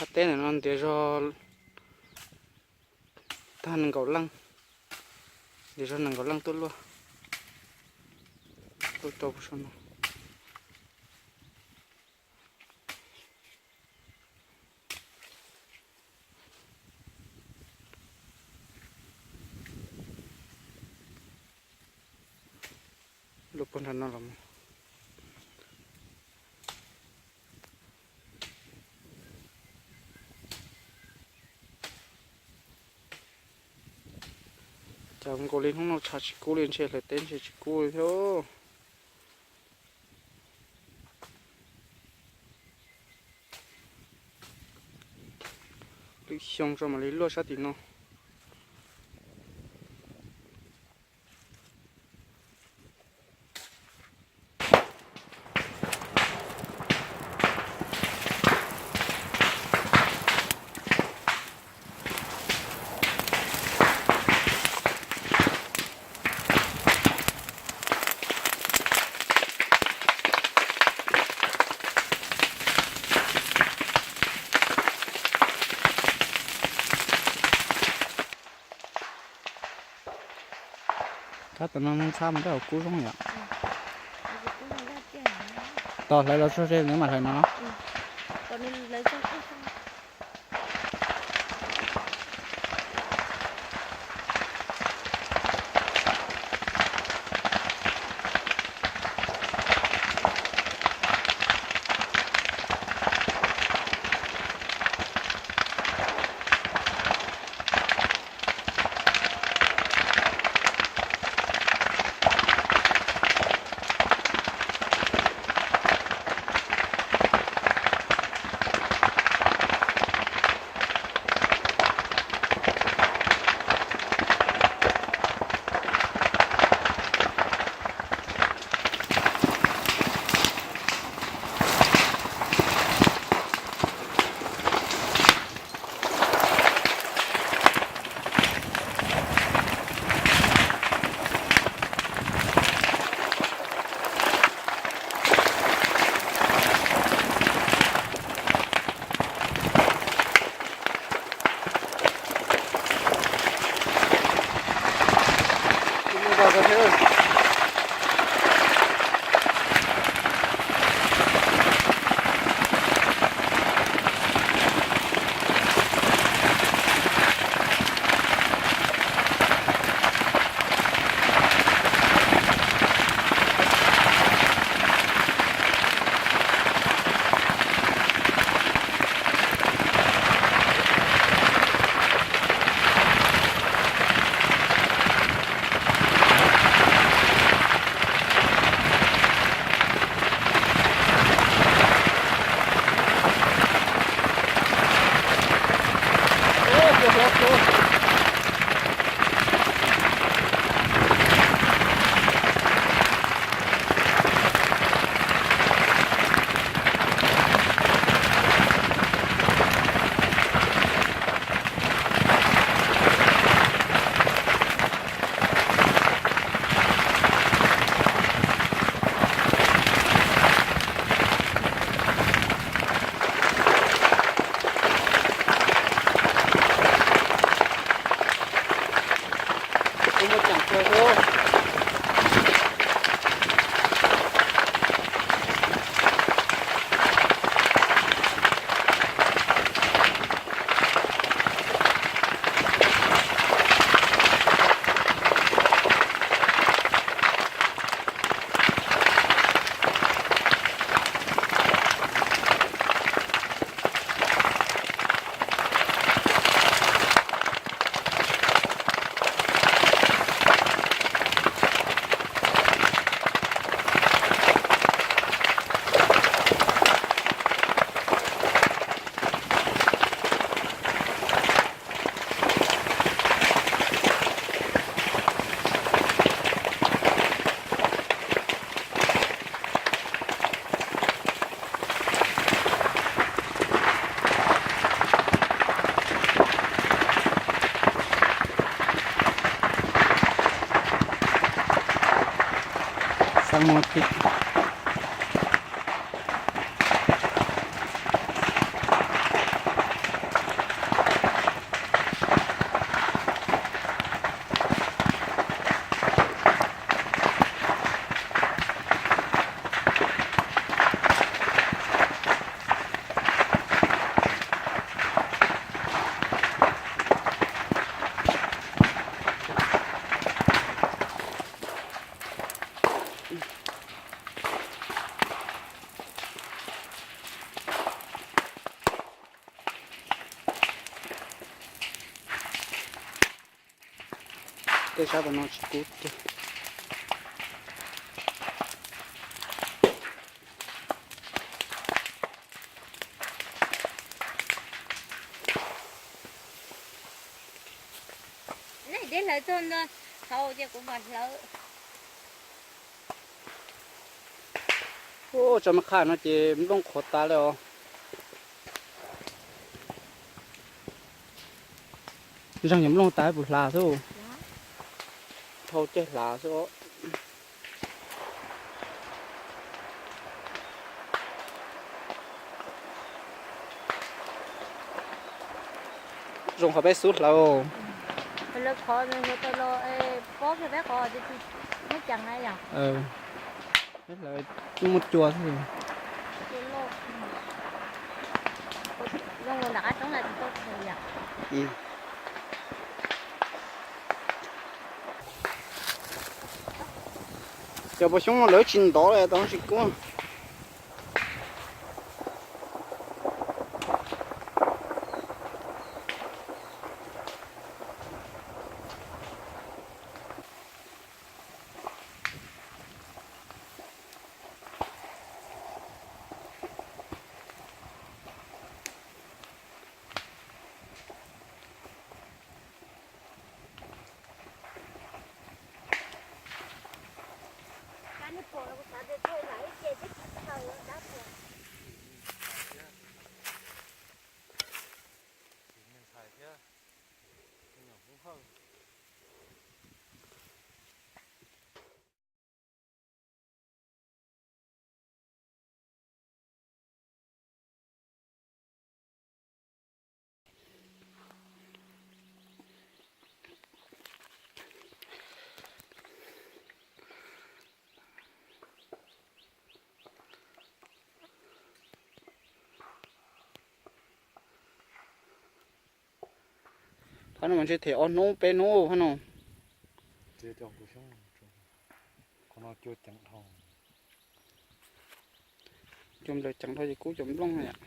Teb ntawm no ntiav zog tag nees nkaum leej, ntiav zog nees nkaum leej tuaj luaj, tuaj rau saum no. Luaj puag nram no los mus. Cas nkaus li hnub no tshav tsis kub li, ntshe hlawv teb ntshe tsis kub li thiab. Lwm xyoo tso mam li luaj sab tim no. Kab tom no ntxhab mas rau kub zoo yom. Tos hlawv los txog ze mam hlawv no no. Xab muag thiab. Tej sab pas no tsis kub tiag. Deb hlawv txog ntua hauv ces kuv mam hlawv. Ua, tso me qhaj no ces nplooj qhuav tas li os. Zeeg yog nplooj tas puas hlav xwb? Dhau ceg hlav xwb os. Zoo qhov peb xub hlawv. Lawv qhov nws tau los pob kiag peb qhov, muab ceev na yom. Peb hlawv muaj cua xwb. Zoo nram qab roob na tsis tau khaws yom. Cov pos xyoob no lawv tsis ntov li, tau tsis kub. Phab no mas ntshe them ob hnub peb hnub phab no. Cua nplawm ceev dhau ces kub cov nplooj no yom.